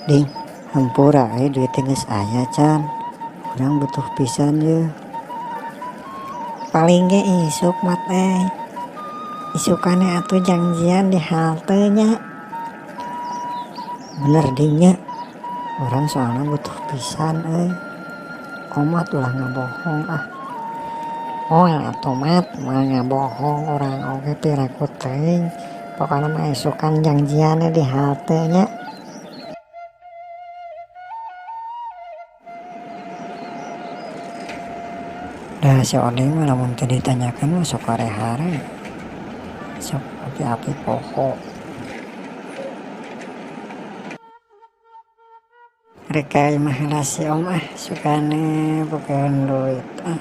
Ding, hampura euy duit teh geus aya can. Urang butuh pisan yeuh. Paling ge isuk mat euy. Isukane atuh janjian di halte nya. Bener ding nya. Urang soalna butuh pisan euy. Omat ulah ngabohong ah. Moal atuh mat, moal ngabohong urang oge piraku teuing. Pokona mah isukan janjianna di halte nya. Dah si Oding mah lamun teu ditanyakeun mah sok hare-hare. Sok api-api poho. Rek ka imah heula si Om ah, sukane bogaan duit ah.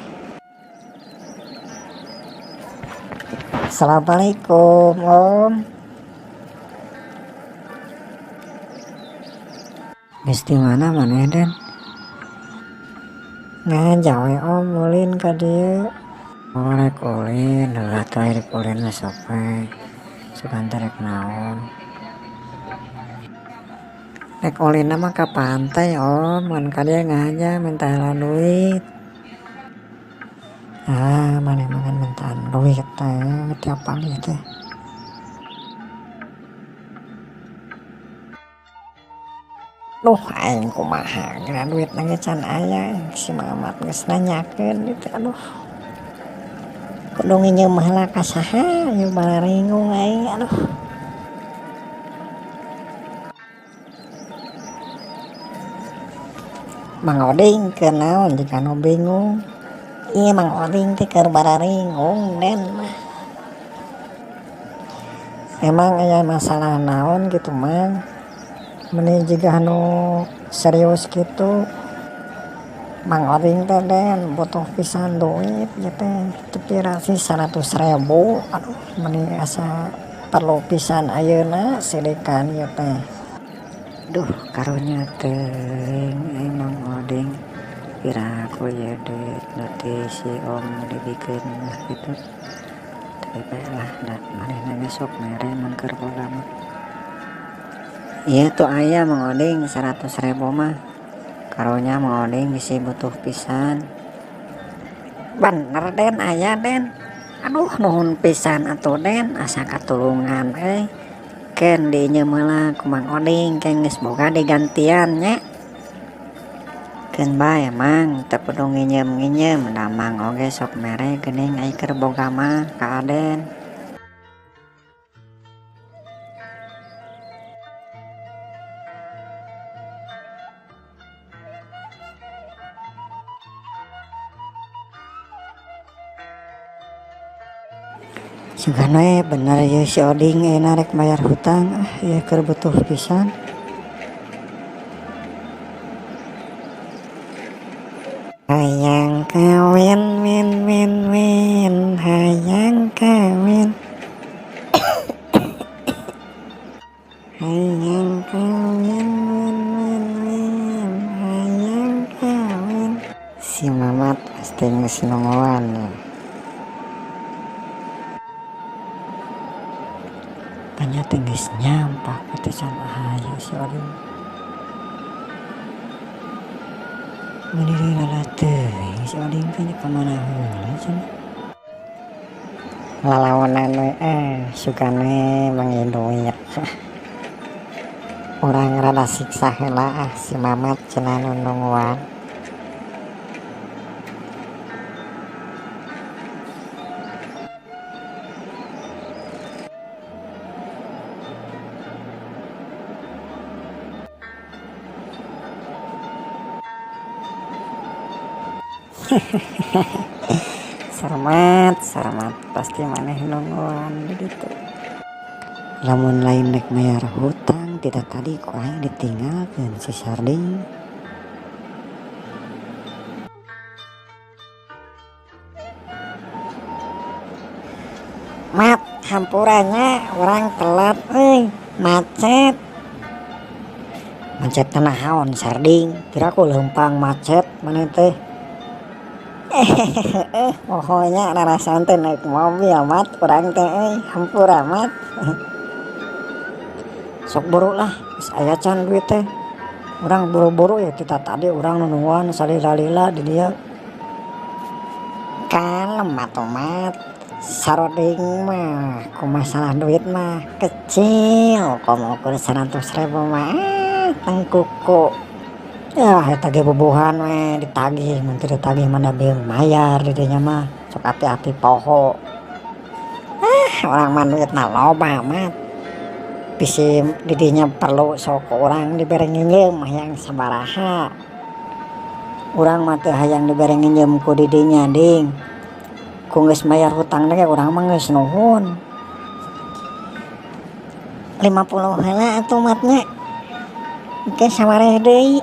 Assalamualaikum Om. Geus di mana maneh Den? Ngajak we Om ulin ka dieu. Oh rek ulin, heulah teh rek ulin mah sok we. Sugan teh rek naon. Rek ulinna mah ka pantai Om, mun ka dieu ngajak minta heula duit. Ah, maneh mah kan mintaan duit teh tiap pagi teh. Duh aing kumaha geura duitna ge can aya si Mamat geus nanyakeun ieu teh aduh. Kudu nginjeum heula ka saha ieu bararingung aing aduh. Mang Oding keur naon jika nu bingung. Ieu Mang Oding teh keur bararingung Den mah. Emang aya masalah naon kitu Mang? Meni jiga nu serius kitu. Mang Oding teh Den butuh pisan duit ieu teh teu pira sih 100.000 aduh meni asa perlu pisan ayeuna sidikan ieu teh. Duh karunya teuing euy Mang Oding piraku ieu duit nu ti si Om dibikeun mah kitu. Tapi bae lah da manehna ge sok mere mun keur boga mah. Ieu tuh aya Mang Oding 100.000 mah. Karunya Mang Oding bisi butuh pisan. Bener Den aya Den. Aduh nuhun pisan atuh Den asa katulungan euy. Keun diinjeum heula ku Mang Oding ke geus boga digantian nya. Keun bae Mang teu kudu nginjeum-nginjeum da Mang oge sok mere geuning ai keur boga mah ka Aden. Sugan we bener ieu si Oding ayeuna rek mayar hutang ah ieu keur butuh pisan. Hayang kawin win win win hayang kawin. Hayang kawin win win win hayang kawin. Si Mamat pasti geus nungguan ya. Tanya teh geus nyampak teh can aya si Oding. Meuni deui lala teuing si Oding teh ka mana heula cenah. Lalawanan we sugane manggih duit. Urang rada siksa heula ah si Mamat cenah nu nungguan. Sarmat, sarmat pasti maneh nungguan di ditu. Lamun lain rek mayar hutang tidak tadi ku aing ditinggalkeun si Sarding. Mat, hampuranya urang telat euy, macet. Macet naon Sarding? Kira ku leumpang macet maneh teh. Pokoknya rarasaan teh naik mobil mat urang teh euy, hampura mat. Sok buru lah, geus aya can duit teh. Urang buru-buru ya ti tatadi urang nunungguan salila-lila di dieu. Kalem atuh Mat, saroding mah ku masalah duit mah kecil komo ukur 100.000 mah ah tengkuku. Yah eta ge bubuhan we ditagih mun teu ditagih mah da beung mayar di dinya mah sok api-api poho. Ah urang mah duitna loba Mat. Bisi didinya perlu sok ku urang dibere nginjeum hayang sabaraha. Urang mah teu hayang dibere nginjeum ku didinya ding. Ku geus mayar hutangna ge urang mah geus nuhun. 50 heula atuh Mat nya. Engke sawareh deui.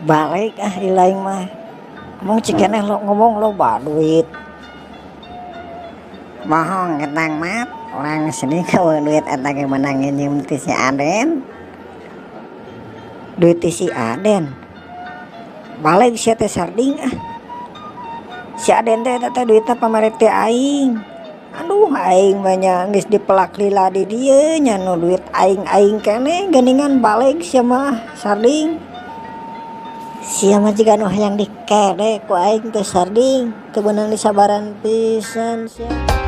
Balik ah ilaing mah. Ngomong cikeneh lo ngomong loba duit. Bohong ketang Mat, urang sedih eueuh duit eta ge meunang nginjeum ti si Aden. Duit ti si Aden. Balik sia teh sarding ah. Si Aden teh eta teh duitna pamere ti aing. Aduh aing mah nya geus dipelak lila di dieu nya nu duit aing-aing keneh geuningan balik sia mah sarding. Sia mah jiga nu hayang dikede ku aing teh sarding, teu beunang disabaran pisan sia.